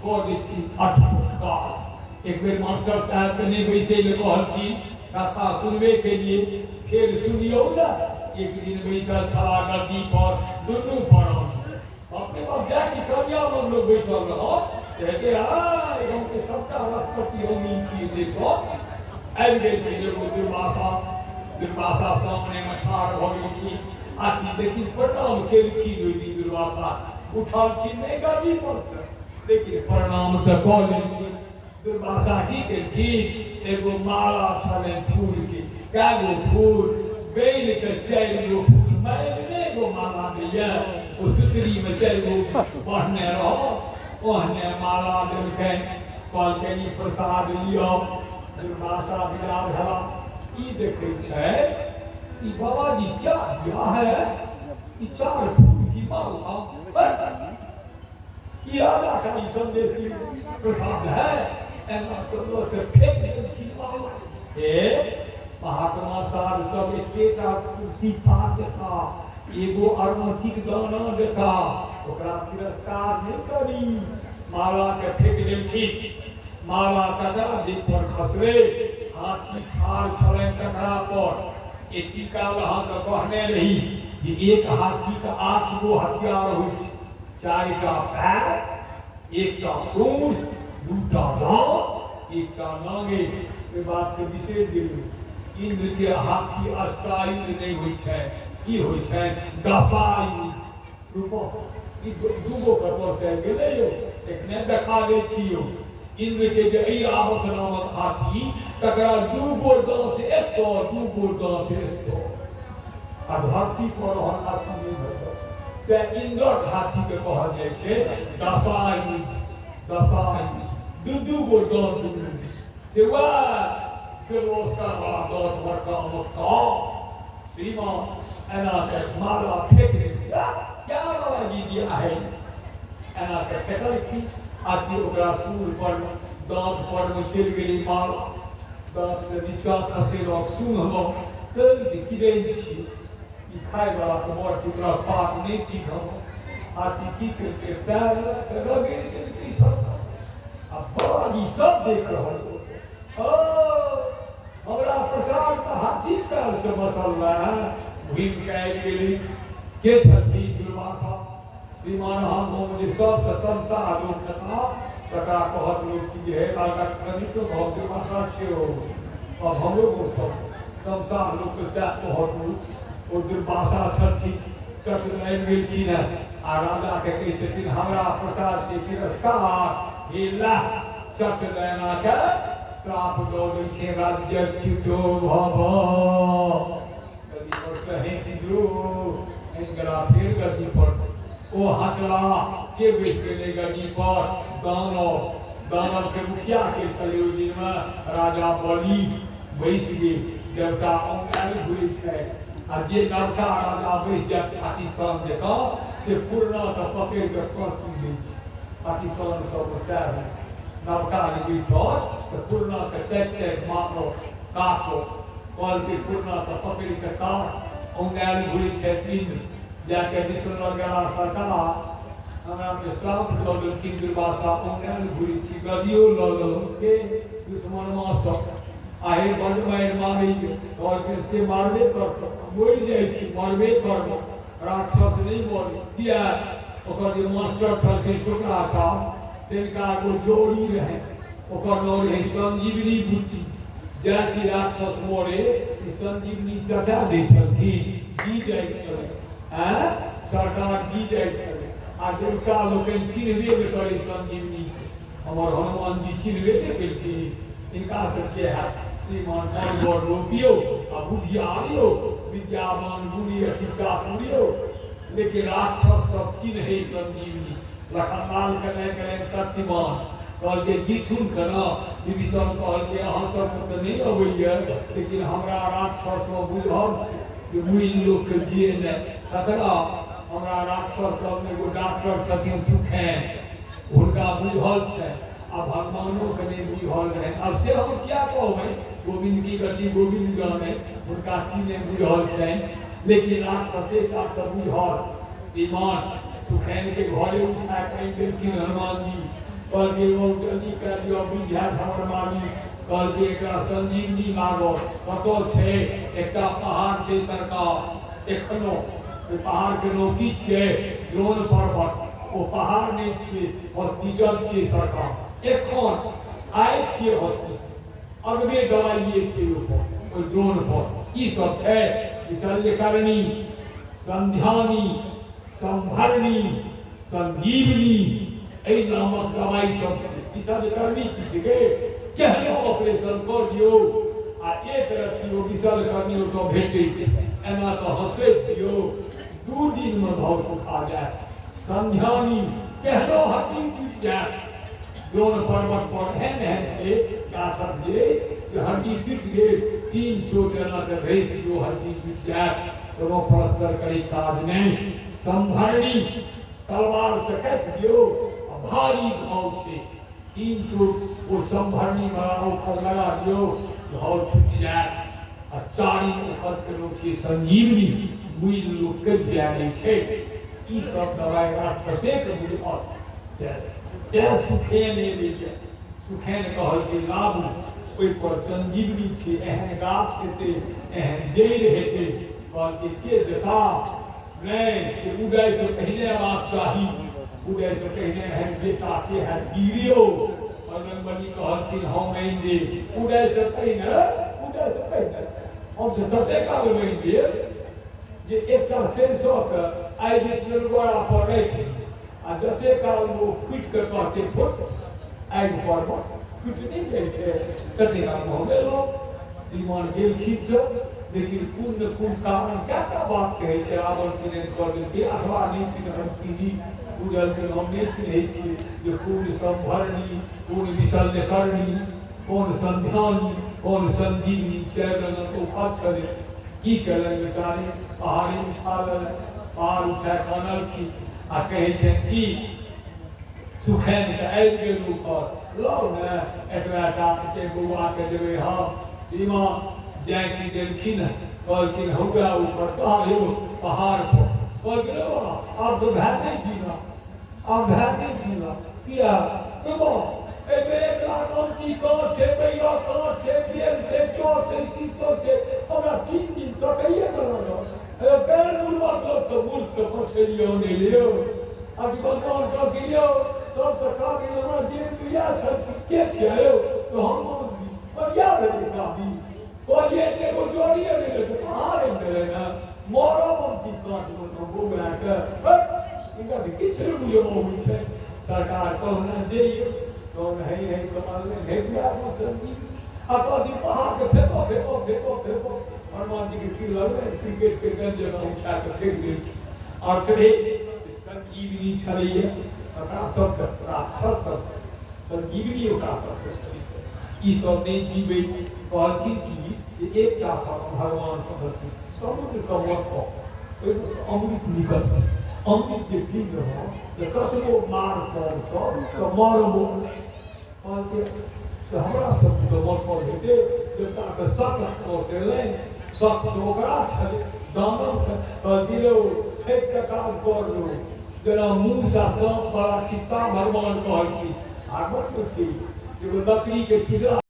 कऽ देथिन अद्भुत काज। एक बेर मास्टर साहेबके नहि बैसै लए कहलखिन, कथा सुनबे केलिए, फेर सुनियौ ने। एक दिन बैसल छला गद्दी पर दुनू परम अपने बाप जाके कमिया लग लोग बैसल रहत तऽ हेतै आय गाँवके सबटा लखपति हम ई छियै। देखो आबि गेलखिन एगो दुर्वासा, दुर्वासा सामनेमे ठाढ़ भऽ गेलखिन आ कि लेकिन प्रणाम केलखिन। ओहि दिन दुर्वासा उठलखिन नहि गद्दी पर से, लेकिन प्रणाम तऽ कऽ लेलखिन। दुर्वासा की केलखिन, एगो माला छलनि फूल के, कए गो फूल बेल के 4 गो फूल मारि नहि एगो माला दैया, ओ सुतरी में 4 गो बढ़ने रह, ओहने माला देलकनि। कहलकनि ई प्रसाद लिअ। दुर्वासा विदा भेला। ई देखै छै ई बाबाजी क्या दिया है, ई 4 फूल की माला, ई राजा का ई संदेशी प्रसाद है, एना तो लोक फेंक देलखिन माला। हे महात्मा साहब सब एकेटा कुर्सी पात देता, एगो अरमथिक दाना देता, ओकरा तिरस्कार नहि करी। माला के फेंक देलखिन। माला ककरा देह पर खसलै? हाथी ठाढ़ छलनि तकरा पर। एती काल अहाँके कहने रही जे एक हाथीके 8 गो हथियार होइ छै, 4टा पैर, 1टा सूँढ़, 2टा दाँत, 1टा नांगे। ओहि बातके बिसरि गेलहुँ। इंद्र के हाथी अष्टायुध नहि होइ छै, की होइ छै? दशायुध। रुको, ई दूगो कतऽ से आबि गेलै यौ? एखने देखा दै छी यौ। इंद्र के जे ऐरावत नामक हाथी, तकरा 2 गो दाँत एतऽ, 2 गो दाँत एतऽ, आ धरती पर रहल हाथी नहि भेटत। तें इंद्रक हाथी के कहल जाइ छै दशायुध। दशायुध 2-2 गो दाँत दुनू से वएह किर्लोस्कर वाला दाँत, बड़का मोटका। श्रीमान एना के माला फेंक देलिया, क्या बाबा जी दिया है, एना के फेंकलखिन आ कि ओकरा सूर पर दाँत पर में चलि गेलै माला, दाँत से नीचा खसेलक, सूंघलक, चलि किरै छी ई खाय वाला तऽ बड़ टुकड़ा पात नहि ठीक हम। हाथी की केलकै, पैर लऽ कऽ रगड़ि देलकै सबटा। आ बाबाजी सब देख रहल, ओ हमरा प्रसाद तऽ हाथी पैर से बचल रहे। घुमि के आबि गेली। के छथिन? दुर्वासा। श्रीमान हम गाँव जे सबसँ तमसा लोक हेता तकरा कहत लोक कि जे हे बाबा कनिको कहब दुर्वासा छियौ। अब हमरो गाँव सब तमसा लोकके सएह कहत लोक। ओ दुर्वासा छथिन, चट आबि गेलखिन हेँ आ राजाके कहै छथिन हमरा प्रसाद के तिरस्कार, हे ला। चट नैना के श्राप दऽ देलखिन, राज्य च्युतो भव। गद्दी पर से हटि जो, हटि गेला फेर गद्दी पर से। ओ हटला, के बैस गेलै गद्दी पर? दानव। दानव के मुखिया के छलै ओहि दिनमे? राजा बलि बैस गेल। देवता औंगायल घुरै छै आ जे नवका राजा बैस जायत पाकिस्तान जकाँ, से पुरना के पकड़ि कऽ फाँसी दै छै। पाकिस्तान सब सएह होइ छै, नवका जे बैसत तऽ पुरना के ताकि ताकि मारत, काटत। कहलकै पुरना के पकड़ि कऽ काट। औंगायल घुरै छथि इन्द्र, जाके विष्णु लग गेला, सरकार हमरा के श्राप दऽ देलखिन दुर्वासा, औंगायल घुरै छी, गदियो लऽ लेलहुँ के दुश्मनमा सब आहे बड्ड मारि मारैए। कहलकै से मारबे करतौ, मरि जाइ छी, मरबे करबो। राक्षस नहि मरे किया? ओकर जे मास्टर छलखिन शुक्राचार्य, तिनका एगो जोड़ी रहै, ओकर नाम रहै संजीवनी बूटी। जाति राक्षस मरे ई संजीवनी चटा दै छलखिन, जी जाइ छलै। आँय सरकार, जी जाइ छलै। आ देवता लोकनि चिन्हबे नहि करै संजीवनी के। हमर हनुमान जी चिन्हबे नहि केलखिन, इनका सबके हैत। श्रीमान बड़ लोक यौ आ बुधियार यौ, विद्यावान गुणी अति चातुर यौ, लेकिन राक्षस सब चिन्है संजीवनी। लखनलाल के नहि गेलनि शक्तिमान, कहलकै जीथुन केना? विभीषण कहलकै अहाँ सबके तऽ नहि अबैया, लेकिन हमरा राक्षसमे बुझल छै जे मुइल लोकके जिये नहि। तकरा हमरा राक्षस सबमे एगो डॉक्टर छथिन सुखैन, हुनका बुझल छै आ भगवानोके नहि बुझल रहनि। आब से हम किया कहबै, गोविंद की गति गोविंद जाने, हुनका की नहि बुझल छनि, लेकिन राक्षसे टा के बुझल। श्रीमान सुखैन के घरे उठा कऽ आनि देलखिन हनुमान जी। कहलकै ओ जल्दी कए दिअ, बुझि जायत हमर मालिक। कहलकै एकरा संजीवनी लागल। कतऽ छै? एकटा पहाड़ छै सरकार, एखनो ओहि पहाड़के नाम की छियै? द्रोण पर्वत। ओ पहाड़ नहि छियै, हॉस्पिटल छियै सरकार। एखन आइ छियै हॉस्पिटल, अगबे दवाइए छै ओहिपर, ओहि द्रोण पर। की सब छै? विशल्यकरणी, संध्यानी, संभरणी, संजीवनी, एहि नामक दवाइ सब छै। विशल्यकरणी की छिकै? केहनो ऑपरेशन कऽ दियौ आ एक रत्ती ओ विशल्यकरणी ओतऽ भेटै छै, एना कऽ हँसैत दियौ, 2 दिनमे घाव सुखा जायत। संध्यानी, केहनो हड्डी टूटि जायत, द्रोण पर्वत पर एहन एहन छै गाछक जे हड्डी टूटि गेल, 3 चोट एना कऽ घसि दियौ, हड्डी टूटि जायत, कोनो प्लस्तर करैक काज नहि। संभरणी, तलवार से काटि दियौ आ भारी घाव छै, 3 चोट ओ संभरणी वाला ऊपर लगा दियौ, घाव छूटि जायत। आ चारिम ओकर के लोक छै संजीवनी, मुइल लोक के जिया नहि छै। ई सब दवाइ राक्षसेके बुझल, तें सुखेन एलैए। सुखेन कहलकै लाबू, ओहिपर संजीवनी छै, एहन गाछ हेतै, एहन जड़ि हेतै। कहलकै के देता? नहि से उदयसँ पहिने अयबाक चाही, उदयसँ पहिने एहन बेटा के हैत गिरियो। बजरंगबली कहलखिन हम आनि देब उदयसँ पहिने, उदयसँ पहिने हम तऽ ततेक काल बनि गेल जे एकटा सरिसोके आगि चुनगोरा पर राखि दियौ आ जतेक काल ओ फूटि कऽ कहतै फुट, आगि पर फूटि नहि जाइ छै, ततेक काल हम एलहुँ। श्रीमान गेलखिन तऽ लेकिन कोन ने कोन कारण कएटा बात कहै छै, रावण किने कऽ देलकै अथवा नहि चिन्हल चीनी बुझलखिन हम नहि चिन्है छियै जे कोन संभरणी, कोन विशल्यकरणी, कोन संध्यानी, कोन संजीवनी, 4 रंगक औषध छलै। की केलनि बेचारे, पहाड़ी उठा लेलनि, पहाड़ उठा कऽ अनलखिन आ कहै छनि कि सुखैन तऽ आबि गेल ऊपर, लौ ने एतबा टा के बौआके देबै हम। श्रीमान जाकि देलखिन हँ, कहलखिन हौआ ऊपर कहाँ यौ पहाड़ पर। कहलखिन रौ बाबा आब तऽ भाय नहि जीवा, आब भाय नहि जीवा। किया रौ बाबा? एहिमे 1 लाख अंती काँट छै, बैरा काँट छै, बेल छै, चौर छै, शीशो छै, हमरा 3 दिन तकैये के लागल। पैर मुड़बक लोक तऽ मूर्ख के पठेलियौ नहि लियौ। अथी भगवान कहलखिन यौ सब तऽ काबिल हमरा जे प्रिया छल के छियै यौ? तऽ हनुमान जी बढ़िया भेलै काबिल। कहलियै एगो जोड़िए नहि लै तऽ पहाड़ आनि देलै ने, मरब हम की काटबै तऽ बौआके। हिनका तऽ किछु नहि बुझबो होइ छै। सरकार कहुना जइयौ तहन है है कमाल हे संजीव आ कहलखिन पहाड़के फेको फेको फेको फेको। हनुमान जी के की लगलै, क्रिकेट के गन जगह उठा कऽ फेंक देलखिन। अर्थ रहे संजीवनी छलैए ओकरा सबके, राक्षस सबके संजीवनी ओकरा सबके छलैए, ई सब नहि जीबै। कहलखिन की जे एकटा भगवान कहलखिन समुद्र के मथ ओहिमे अमृत निकलतै, अमृत जे पी लेबह तऽ कतबो मार पर सब तऽ मरबो नहि। कहलकै से हमरा सबके तऽ मथल हेतै, देवताके सत पहुँचेलनि, सत तऽ ओकरा छलै दानवके। कहलकै रौ ठकि कऽ काज कर रौ, जेना मूस आ साँप बड़ा खिस्सा भगवान कहलखिन भागवतमे छै, एगो लकड़ीके टुकड़ा